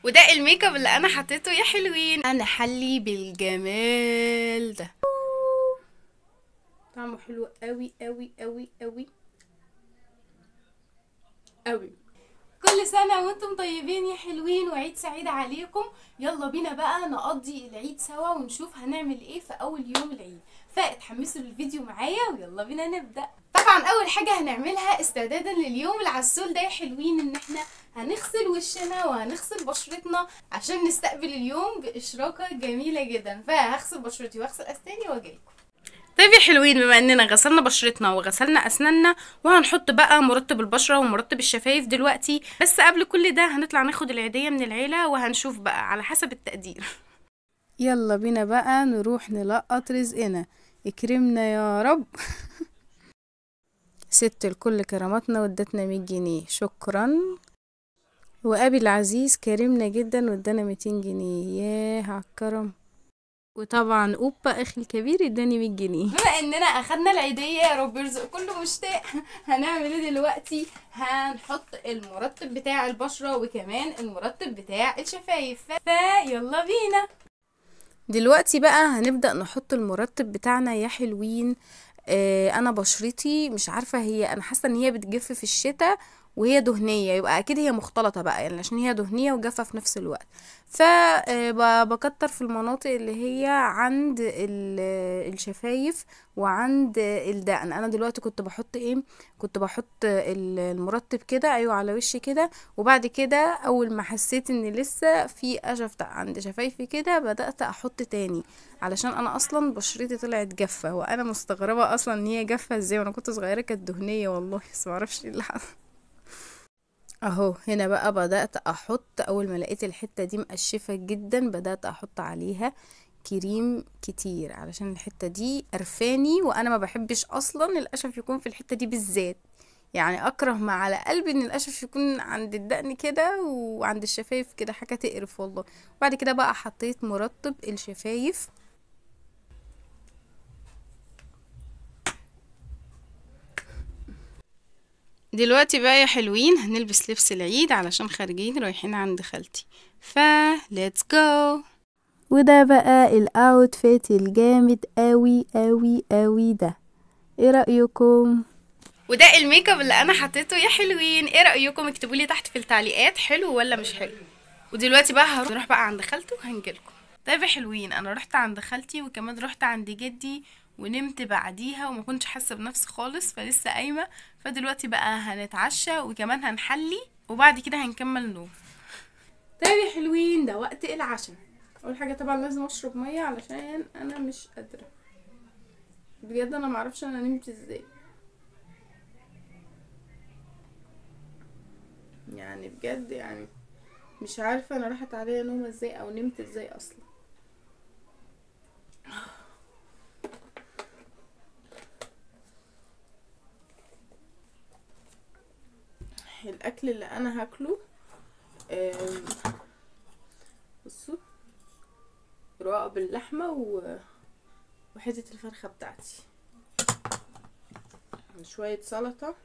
وده الميك اب اللي انا حطيته يا حلوين. انا حلي بالجمال ده، طعمه حلو قوي قوي قوي قوي قوي. كل سنة وانتم طيبين يا حلوين، وعيد سعيد عليكم. يلا بينا بقى نقضي العيد سوا ونشوف هنعمل ايه في اول يوم العيد، فاتحمسوا للفيديو معايا ويلا بينا نبدأ. طبعا اول حاجة هنعملها استعدادا لليوم العسول ده يا حلوين، ان احنا هنغسل وشنا وهنغسل بشرتنا عشان نستقبل اليوم بإشراقة جميلة جدا. فهغسل بشرتي واغسل اسناني واجيلكم. طيب يا حلوين، بما اننا غسلنا بشرتنا وغسلنا اسناننا، وهنحط بقى مرطب البشرة ومرطب الشفايف دلوقتي. بس قبل كل ده هنطلع ناخد العيديه من العيلة وهنشوف بقى على حسب التقدير. يلا بينا بقى نروح نلقط رزقنا، اكرمنا يا رب. ست الكل كرمتنا وادتنا 100 جنيه، شكرا. وابي العزيز كرمنا جدا وادانا 200 جنيه، ياه على الكرم. وطبعا اوبا اخي الكبير اداني 100 جنيه. بما اننا اخدنا العيديه، يا رب يرزق كله مشتاق. هنعمل ايه دلوقتي؟ هنحط المرطب بتاع البشرة وكمان المرطب بتاع الشفايف، فيلا بينا. دلوقتي بقى هنبدا نحط المرطب بتاعنا يا حلوين. انا بشرتي مش عارفه، هي انا حاسه ان هي بتجف في الشتاء وهي دهنية، يبقى اكيد هي مختلطة بقى يعني، عشان هي دهنية وجافه في نفس الوقت. فبكتر في المناطق اللي هي عند الشفايف وعند الدقن. انا دلوقتي كنت بحط ايه؟ كنت بحط المرطب كده، ايوه، على وشي كده. وبعد كده اول ما حسيت ان لسه في قشف عند شفايفي كده، بدات احط تاني، علشان انا اصلا بشرتي طلعت جافة، وانا مستغربه اصلا ان هي جافة ازاي، وانا كنت صغيرة كانت دهنية والله، بس معرفش ايه اللي حصل. اهو هنا بقى بدأت احط، اول ما لقيت الحتة دي مقشفة جدا بدأت احط عليها كريم كتير، علشان الحتة دي قرفاني، وانا ما بحبش اصلا القشف يكون في الحتة دي بالذات، يعني اكره ما على قلبي ان القشف يكون عند الدقن كده وعند الشفايف كده، حاجة تقرف والله. وبعد كده بقى حطيت مرطب الشفايف. دلوقتي بقى يا حلوين هنلبس لبس العيد علشان خارجين رايحين عند خالتي، ف let's go. وده بقى ال outfit الجامد قوي قوي قوي ده، ايه رايكم؟ وده الميك اب اللي انا حطيته يا حلوين، ايه رايكم؟ اكتبوا لي تحت في التعليقات حلو ولا مش حلو. ودلوقتي بقى هنروح بقى عند خالتي وهنجيلكم. طيب يا حلوين، انا رحت عند خالتي وكمان رحت عند جدي ونمت بعديها وما كنتش حاسه بنفسي خالص، فلسه قايمة. فدلوقتي بقى هنتعشى وكمان هنحلي وبعد كده هنكمل نوم. طيب يا حلوين، ده وقت العشاء. اول حاجة طبعا لازم اشرب مية علشان انا مش قادرة بجد، انا معرفش انا نمت ازاي يعني، بجد يعني مش عارفه انا راحت عليا نومه ازاي او نمت ازاي اصلا. الاكل اللي انا هاكله، بصوا، رقاق باللحمه وحتة الفرخه بتاعتي، شوية سلطة،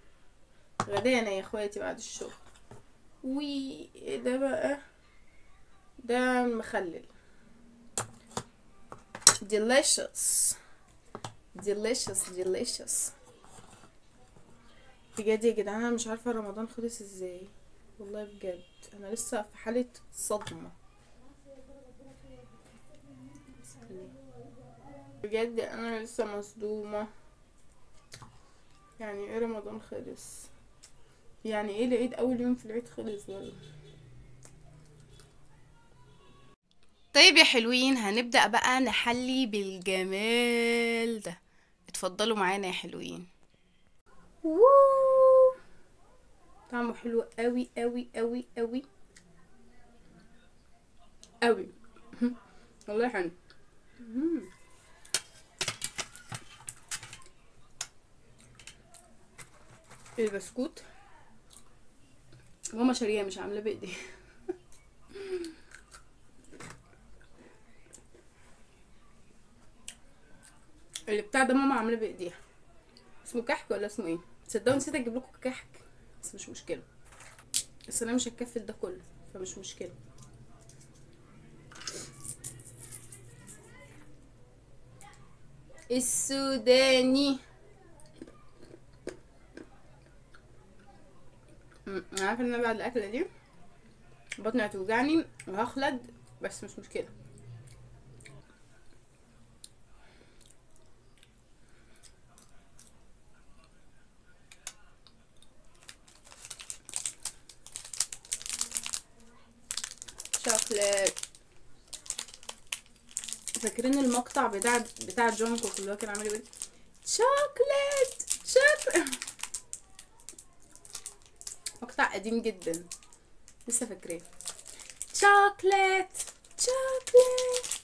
غدانا يا اخواتي بعد الشغل. وده بقى ده مخلل delicious delicious delicious بجد يا جدعان. انا مش عارفه رمضان خلص ازاي والله، بجد انا لسه في حاله صدمة بجد، انا لسه مصدومة. يعني ايه رمضان خلص؟ يعني ايه العيد اول يوم في العيد خلص والله. طيب يا حلوين، هنبدأ بقى نحلي بالجمال ده، اتفضلوا معانا يا حلوين. طعمه حلو قوي قوي قوي قوي قوي والله حلو. البسكوت ماما شارياه مش عاملاه بايدي. اللي بتاع ده ماما عاملاه بايديها، اسمه كحك ولا اسمه ايه؟ تصدقوا نسيت اجيب لكم كحك، بس مش مشكلة، بس انا مش هكفل ده كله فمش مشكلة. السوداني. انا عارفه ان انا بعد الاكلة دي بطني هتوجعني وهخلد، بس مش مشكلة. شوكليت. فاكرين المقطع بتاع جونكوك اللي هو كان عامل يقول chocolate chocolate؟ مقطع قديم جدا لسه فاكراه. chocolate chocolate.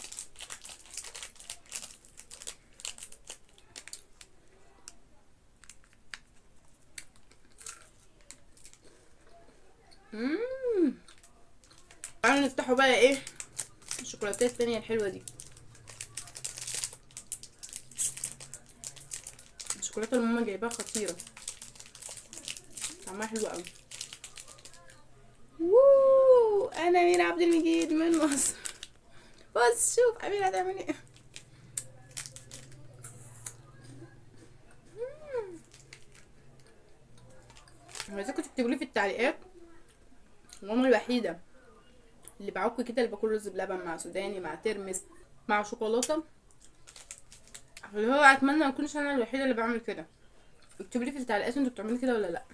تعالوا نفتحوا بقى ايه الشوكولاتات التانية الحلوة دي. الشوكولاتة اللي ماما جايباها خطيرة، طعمها حلو قوي. ووو، انا اميره عبد المجيد من مصر. بص شوف اميره هتعمل ايه. عايزاكم تكتبوا لي في التعليقات، ماما الوحيدة اللي بعك كده اللي باكل رز بلبن مع سوداني مع ترمس مع شوكولاتة، اللي هو اتمنى ما اكونش انا الوحيدة اللي بعمل كده. اكتبوا لي في التعليقات انتوا بتعملوا كده ولا لا.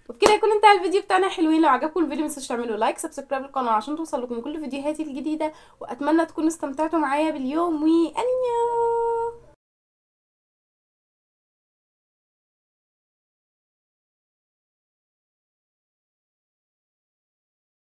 وبكده يكون انتهى الفيديو بتاعنا حلوين. لو عجبكم الفيديو ما تنسوش تعملوا like، subscribe للقناة عشان توصل لكم كل فيديوهاتي الجديدة، واتمنى تكونوا استمتعتوا معايا باليوم، وانيو.